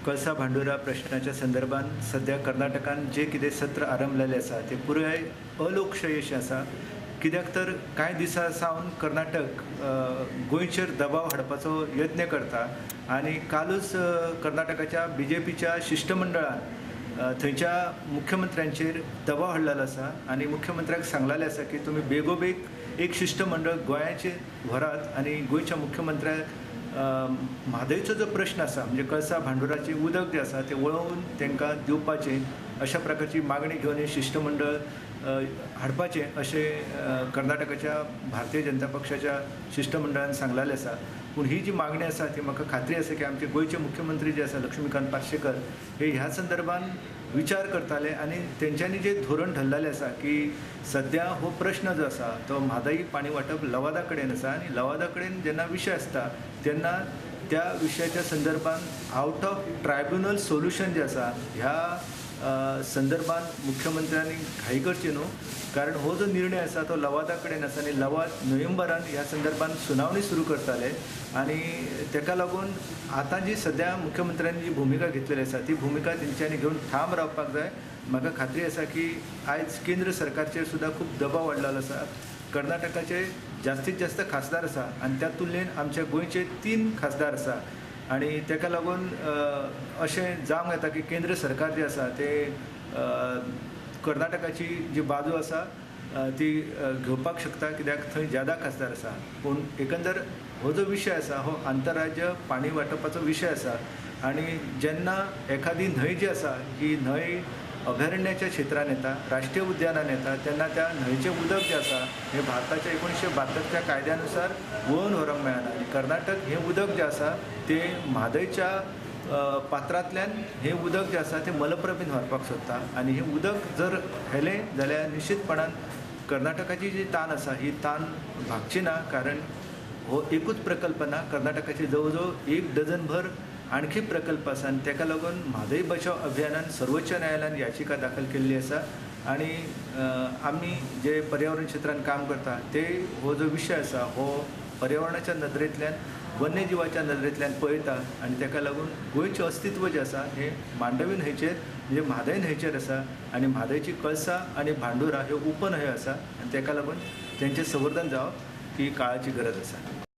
कळसा भांडुरा प्रश्नाच्या संदर्भात सध्या कर्नाटकान जे कितें सत्र आरंभलेलें आसा तें पुराय अलोकशाही अशें आसा. कित्याक तर कांय दिसां सावन कर्नाटक गोंयचेर दबाव हाडपाचो यत्न करता आनी कालूच कर्नाटकाच्या बीजेपीच्या शिश्टमंडळान थंयच्या मुख्यमंत्र्यांचेर दबाव हाडलेलो आसा आनी मुख्यमंत्र्याक सांगलेलें आसा की तुमी बेगोबेग एक शिश्टमंडळ गोंयाचेर व्हरात आनी गोंयच्या मुख्यमंत्र्याक म्हादयचो जो प्रश्न आसा म्हणजे कळसा भांडुराचें उदक जें आसा तें वळोवन तांकां दिवपाचें अशा प्रकारची मागणी घेवन हें शिश्टमंडळ हाडपाचें अशें कर्नाटकाच्या भारतीय जनता पक्षाच्या शिश्टमंडळान सांगलेलें आसा. पूण ही जी मागणी आसा ती म्हाका खात्री आसा की आमचे गोंयचे मुख्यमंत्री जे आसा लक्ष्मीकांत पार्सेकर हे ह्या संदर्भान विचार करताले आनी तेंच्यांनी जे धोरण ठरलेलें आसा की सद्या हो प्रश्न जो आसा तो म्हादय पाणी वांटप लवादा कडेन आसा आनी लवादा कडेन जेन्ना विशय आसता तेन्ना त्या विशयाच्या संदर्भान आउट ऑफ ट्रायब्युनल सोल्युशन जें आसा ह्या संदर्भान मुख्यमंत्र्यांनी घाई करची न्हू, कारण हो जो निर्णय आसा तो लवादा कडेन आसा आनी लवाद नोव्हेंबरान ह्या संदर्भान सुनावणी सुरू करताले आनी ताका लागून आतां जी सद्या मुख्यमंत्र्यांनी जी भुमिका घेतलेली आसा ती भुमिका तेंच्यांनी घेवन ठाम रावपाक जाय. म्हाका खात्री आसा की आयज केंद्र सरकारचेर सुद्दां खूब दबाव वाडलेलो आसा. कर्नाटकाचे जास्तीत जास्त खासदार आसा आनी त्या तुलनेन आमच्या गोंयचे 3 खासदार आसा आनी ताका लागून अशें जावंक येता की केंद्र सरकार जें आसा तें कर्नाटकाची जी बाजू आसा ती घेवपाक शकता, कित्याक थंय ज्यादा खासदार आसा. पूण एकंदर हो जो विशय आसा हो आंतरराज्य पाणी वांटपाचो विशय आसा आनी जेन्ना एखादी न्हंय जी आसा ही न्हंय अभयारण्याच्या क्षेत्रान येता, राष्ट्रीय उद्यानान येता, तेन्ना त्या न्हंयचें उदक जें आसा हें भारताच्या 1972च्या कायद्यानुसार वळोवन व्हरूंक मेळना आनी कर्नाटक हें उदक जें आसा तें म्हादयच्या पात्रांतल्यान हें उदक जें आसा तें मलप्रभेन व्हरपाक सोदता आनी हें उदक जर व्हेलें जाल्यार निश्चितपणान कर्नाटकाची जी तान आसा ही तान भागची ना, कारण हो एकूच प्रकल्प ना, कर्नाटकाचे जवळ जवळ 1 डझनभर आणखी प्रकल्प आसा आनी ताका लागून म्हादय बचाव अभियानान सर्वोच्च न्यायालयान याचिका दाखल केल्ली आसा आनी आमी जे पर्यावरण क्षेत्रान काम करता ते हो जो विशय आसा हो पर्यावरणाच्या नदरेंतल्यान वन्यजिवाच्या नदरेंतल्यान पळयता आनी ताका लागून गोंयचें अस्तित्व जें आसा हें मांडवी न्हंयचेर म्हणजे म्हादय न्हंयचेर आसा आनी म्हादयची कळसा आनी भांडुरा ह्यो उपन्हंयो आसा आनी ताका लागून तेंचें संवर्धन जावप ही काळाची गरज आसा.